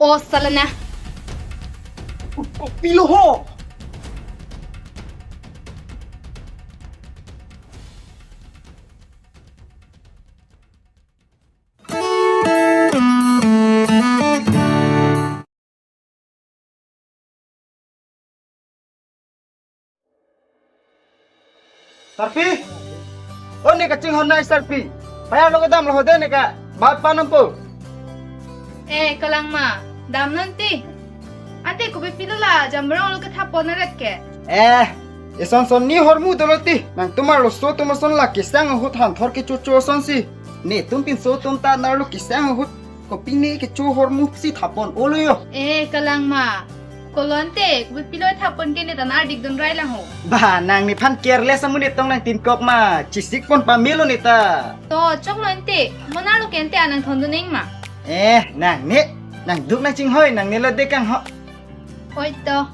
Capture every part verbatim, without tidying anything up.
O salana. Kopilo ho. Sarpi? O, ne kachinghon nai Sarpi. Paya lo kedam lo hode ne ka. Bat panampo. Eh, Kalangma, damnon ti. Ante kopi pilo la jamrong lo kethapon aret ke. Eh, eson son ni hormu dolo ti. Nangtum arloso atum ason la kesang ahut hanthor kechocho asonsi. Netum pinso atum ta nerlo kesang ahut. Kopi ne kecho hormu si thapon olo yo. Eh, Kalangma. Kolonte, kopi pilo thapon ke ne ta nardikdun rai lang ho. Ba, nang nephan careless amu ne tong nangtinkok ma. Chisikpon pamelo ne ta. To, choklo ante. Mo nerlo ke ante anang thondun eng ma. Eh, nang ne. Nangduk nangchinghoi, nang ne lo dekang ho. Oi to.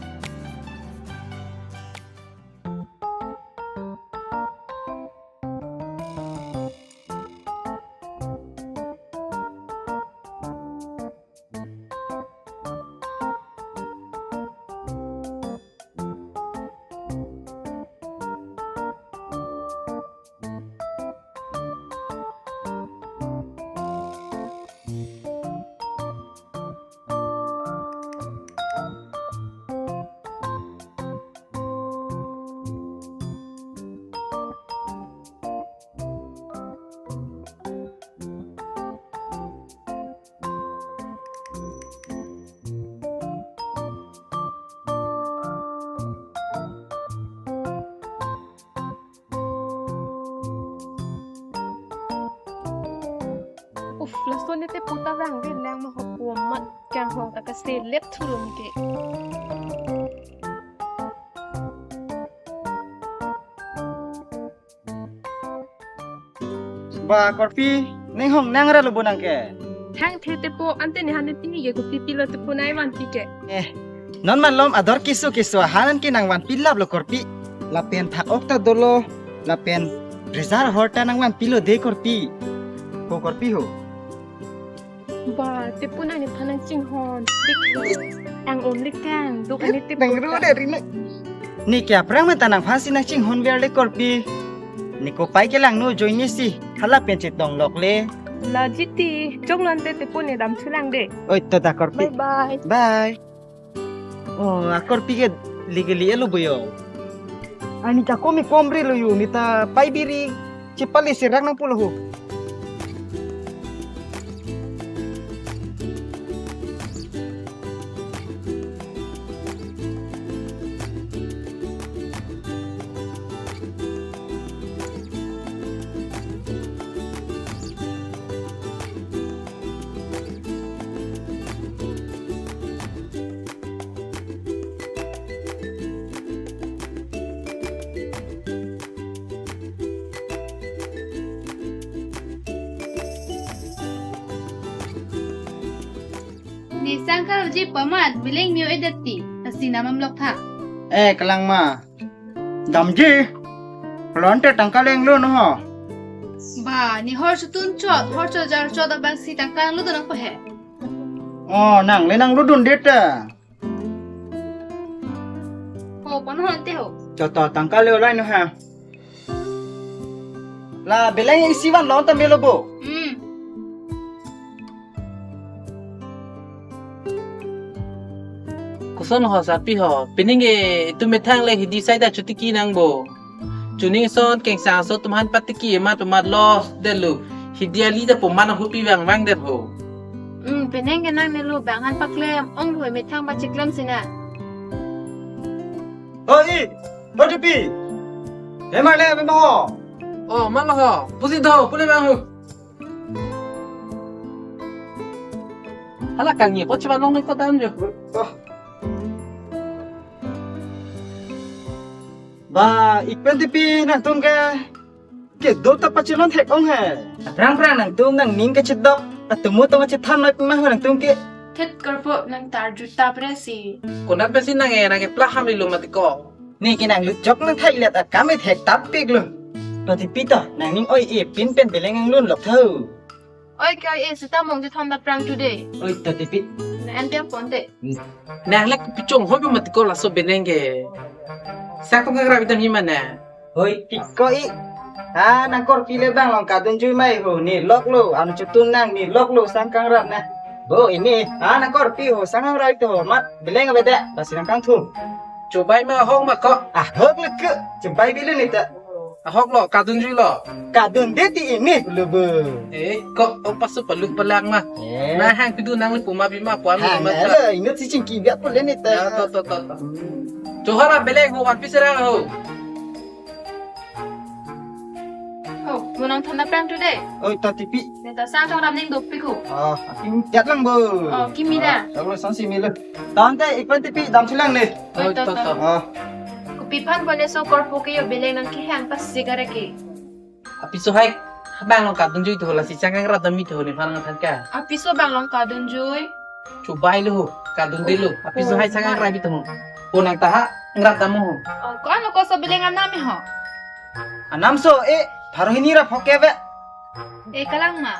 Uf, laso ne tepo ta vangve lang ma ho pu amat kanghon ta kaselet thulum ke. Ba korpi, ning hong nang ra lo bo nang ke. Thangthe tepo ante ne han ne pini ke kopi pilo tepo nai vanpi ke. Eh, non malom ador keso keso ahan ke nang vanpi lap lo korpi. Lapen thak ok ta dolo, lapen rezar hor ta nang vanpilo de korpi. Ho korpi ho. Ba, tepo nang nephan nangchinghon. Tik. Ang only kangduk ani tepo. Nang ru ta de ri ne. Ne ke aphrang mata nangphan si nangchinghon ver le korpi. Ne kopai ke langno ajoine si. Hala pen chetong lok le. Laji ti. Choklo ante tepo ne dam thulang de. Oi, to da korpi. Bye bye. Bye. Oh, akorpi ke ligi li elo boyo. Ani ta komi komri lo yu, ne ta pai biri chepali serak nang pulo ho. Ne sangkar ji pamat bileng mio edati, asi namam lok tha. Eh, Kalangma. Damji. Lonte tangka lenglo no ho. Ba, ne hor sutun chot, hor chot jar chot abang si tangka nanglo do nang po he. Oh, nang le nanglo dun det ta. Ho, pon ho ante ho. Chot to tangka le olai no ha. La bileng isi vanlo ta melo bo. Hmm. Koson ho Sarpi ho. Pining ke itum methang le hidi sai ta chotiki nang bo. Chuning son kengsang so atum aphan patiki amat amat lo detlo. Hidi ali ta poman ahupi vang vang det ho. Hmm, pining ke nang ne lo bang han paklem ong lo methang pachiklem sina. Oi, oi, Tipi. Hemar le, hemar ho. Oh, ma lo ho. Pusi do, pule bang ho. Hala kangni po chiba long ni ko dan jo. Oh. Ba, ik pen Tipi nangtum ke. Kedo ta pachelon thek ong he. Aphrang phrang nangtum nangning kachedok. Atomo tong kachethan noi pima ho nangtum ke. Thet korpo nang tarju ta presi. Konat pensi nang e nang kepla ham lilo mati ko. Ne ke nang luchok nang thai let akam e thek tap pik lo. To Tipi to, nangning oi e pin pen bileng anglun lok tho. Oi ke oi e sita mong je thon da prang today. Oi to Tipi. Ante ponte. Nang lek pichong hoi mati ko laso beleng ke. Sang tong kangrap itum hi mana? Hoi, piko i. Ha, nang korpi le bang long kadunjui mai ho, ne loklo, anu chotun nang ne loklo sang kangrap na. Bo, ini, ha, nang korpi ho, sang kangrap itum ho, mat, beleng avedet, lasi nang kangthum. Chobai ma ahok ma ko. Ahok le ke, chobai bilu ne ta. Ahok lo, kadunjui lo. Kadunde ti ini lo bo. Eh, ko, o pasu palu palang ma. Eh. Na hang pidu nang le puma bima puan hang ma ta. Lo, inut si chingki biak pule ne ta. Ya, to, to, to, to. Chohara beleng ho, wan piserang ho. Oh, mo nangthan aphrang tu dei. Oi, ta tipi. Ne ta sang tong ram ning dopik ho. Oh, aking jat lang bo. Oh, kimi da. Ah, choklo, sang si milo. Tangte, ik pen tipi, damsi lang ne. Oi, to, to, to, to. Ah. Kopi aphan bole so korpo ke jo beleng nangkehang pas sigare ke. Apiso hai, bang long kadunjui tu lasi sang kangrap dam mi tu nephan nangthan ka. Apiso bang long kadunjui. Chobai lo, kadunde lo. Apiso hai sang kangrap itum ho. Ko nang ta ha, ngrap dam ho. Oh, ko-an lo ko so beleng anam ho. Anam so, eh, pharo hini ra phok ke ve. Eh, kalang ma.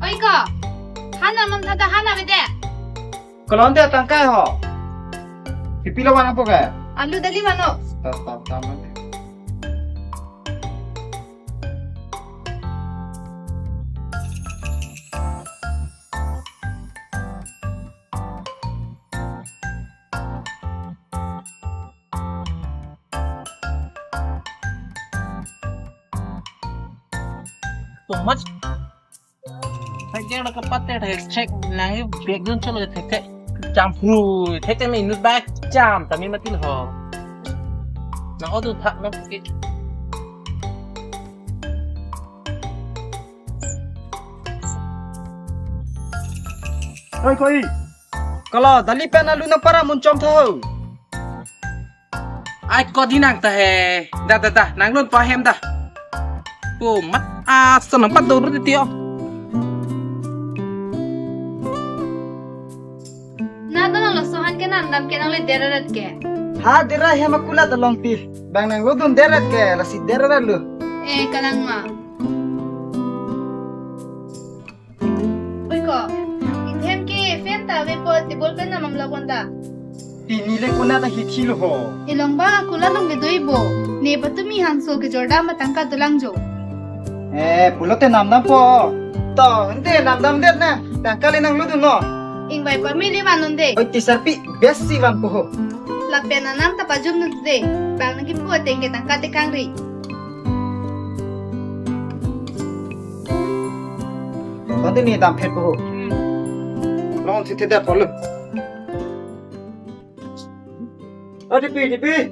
Oi ko, hana man thada hana avedet. Kolonte tangkai ho. Pipilo mana po ke? Alu dali mano. Stop, stop, stop. So much. Thek jeng dak pat te thek thek nang i bag dun cholo thek thek. Cham phru thek te me inut bag cham ta me mati lo ho. Na odu thak na ke. Oi koi. Kalo dali pen alu nang para mun chom tho. Ai ko di nang ta he. Da da da, nang lun pa hem da. Ko mat asan nang pat do ru ti o. Na ta nang laso han ke nang dam ke nang le derarat ke. Ha dera hem akula ta long ti. Bang nang lo dun derarat ke, lasi derarat lo. Eh, kalang ma. Oi ko, itum ke fan ta ave po table fan na mamlo konta. Pini le konat ta hithi lo ho. Ilong ba akula long ke doi bo. Ne patumi hanso ke jorda ma tangka dolang jo. Eh, pulote namdam po. To, ante namdam det na. Tangka le nang ludun no. Ingbai pami le vannon de. Oi, tisarpi besi van po ho. Lapen anam ta pajum nu de. Bang nang kipu ateng ke tangka te kangri. Konti ni dam phet po. Long si thedet po lo. O Dipi, Dipi.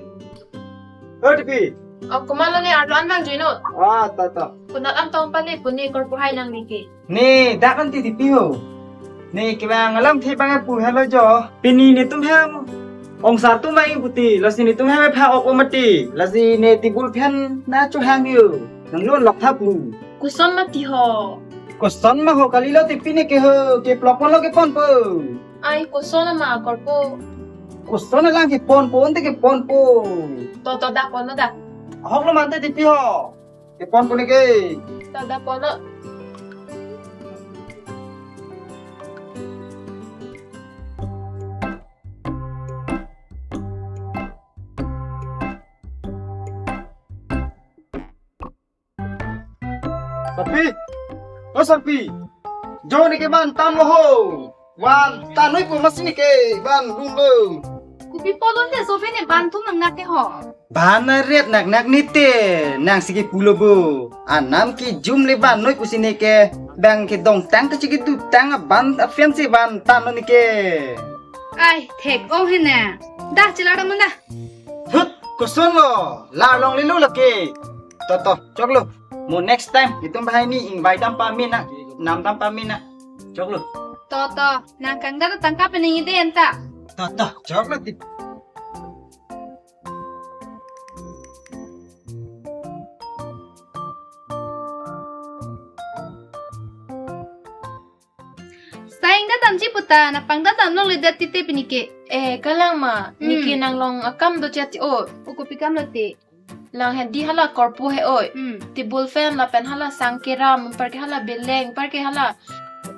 O Dipi. Oh, komatlo ne arlo an vang juino. Ah, ta, ta. Konat an tong pale puni korpo hai nang niki. Ne, dak an ti Dipi ho. Ne kevang alam the bang pu halo jo. Pini netum hem ongsar atum vang puti, lasi netum hem pha ok mati. Lasi ne table fan na chohang yo. Nang lun lok thap lu. Koson mati ho. Koson ma ho kali lo Dipi ne ke ho, keplok pon lo kepon po. Ai koson ma korpo. Koson lang kepon po, ante kepon po. To to da pon da. Ahok lo mante Dipi ho. Kepon po ne ke. To da pon lo. Sarpi, o Sarpi, jo ne ke van tan lo ho. Van tan noi po masi ne ke van lun lo. Kopi polon de so fe ne van thum nang nak ke ho. Van na ret nak nak ne te, nang si ke pulo bo. Anam ke jum le van noi pusi ne ke, bang ke dong tang ke chiki du tang a van a fan si van tan lo ne ke. Ai, thek ong he na. Da chila da mun da. Hut, koson lo, la long le lo lake. To, to, choklo. Mo next time, itum bahai ni ingbai dam pame na, nam dam pame na. Choklo. To, to, nang kangda tangka pening ide enta. To, to, choklo ti. Saing da damji puta, na pang da dam long le dat tite pinike. Eh, kalang ma, hmm, niki nang long akam do chat o. O kopi kam lo te. Lang he di hala korpo he oi. Hmm. Table fan lapen hala sang keram, par ke hala beleng, par ke hala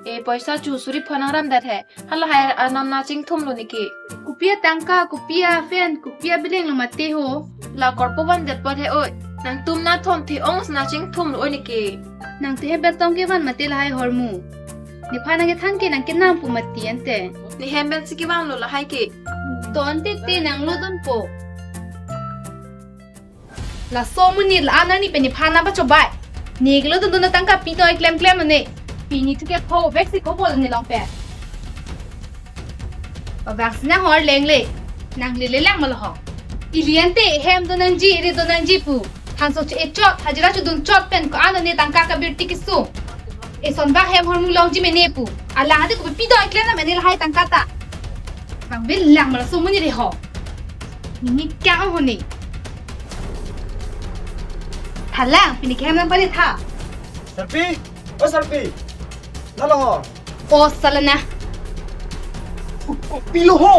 E poisa chu suri phonang ram dat he. Halahai anam na chingthum lo neke. Kopi atangka, kopi a-fan, kopi abilang lo mate ho. La korpo van det pot he oi. Nangtum na thom the ong na chingthum lo oi neke. Nang te he betong kevan mate lahai hormu. Nephan nang kethan ke nang kenam pu mati ante. Ne hem pen si kevan lo lahai ke. Ton te te nang lo don po. Laso amonit la-an arni pen nephan nang pachobai. Ne kelo dun dun atangka pidoi klem klem ane. Pini thu ke pho vek si ko bol ne long pen. Pabang si nang hor leng le. Nang le le lang malo ho. Ili ante hem do nangji, ri do nangji pu. Thangso che echot, hajira chodun chot pen ko-an ane tangka kabirti kesung. Eson bang hem hormu longji mene pu. Alang ate ko pidoi klem na mene lahai tangka ta. Bang bil lang malaso amonit re ho. Nini kya ho ne. Thalang, pini ke hem nang pare tha. Sarpi, o Sarpi. Nalo ho. O salana. Kopi lo ho.